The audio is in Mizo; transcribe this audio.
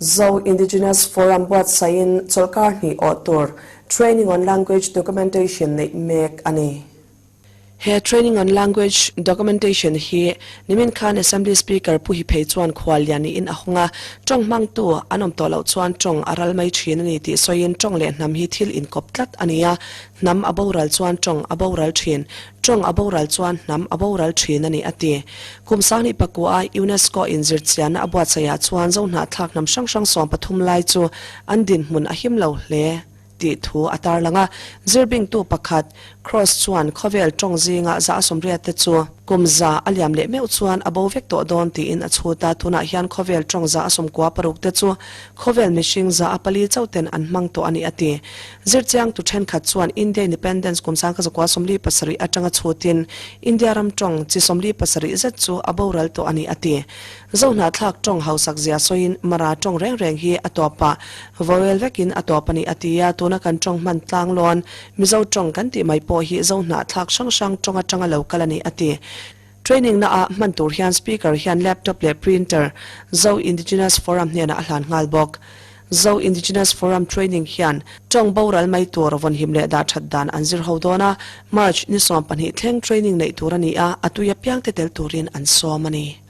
Zo Indigenous Forum buatsaihin chawlhkar hnih awh tur Training on Language Documentation neih mek a ni. He Training on Language Documentation hi nimin khan Assembly Speaker Pu Hi Phei chuan khual lian niin a hawng a, tawng hmangtu an awm tawh loh chuan tawng a ral mai thin a ni tih sawiin tawng leh hnam hi thil inkawp tlat a ni a, hnam a boral chuan tawng a boral thin, tawng a boral chuan hnam a boral thin a ni a ti. Kum sanghnih pakua UNESCO in zirchianna a buatsaihah chuan Zohnahthlak hnam hrang hrang 13 lai chu an dinhmun a him lo hle tih thu a tarlang a. Zirbingtu pakhat, Cross chuan khawvel tawng zinga za a 80 te chu kum za a liam leh meuh chuan a bo vek tawh dawn tiin a chhut a. Tunah hian khawvel tawng 96 te chu khawvel mihring 4% chauh ten an hmang tawh a ni a ti. Zirchiangtu thenkhat chuan India Independence kum 1947 atanga chhutin India ram tawng chi 47 zet chu a boral tawh a ni a ti. Zohnahthlak tawng hausak zia sawiin Mara tawng reng reng hi a tawpah vowel vekin a tawp a ni a ti a, tuna kan tawng hman tlanglawn Mizo tawng kan tih mai pawh hi Zohnahthlak hrang hrang tawng atanga lo kal a ni a ti. Training na ah hman tur hian Speaker hian laptop leh printer Zo Indigenous Forum hnenah a hlan nghal bawk. Zo Indigenous Forum Training hian tawng boral mai tur vawnhim leh dah that dan an zir ho dawn a, March ni 12 thleng training neih tur a ni a, a tui apiang te tel turin an sawm a ni.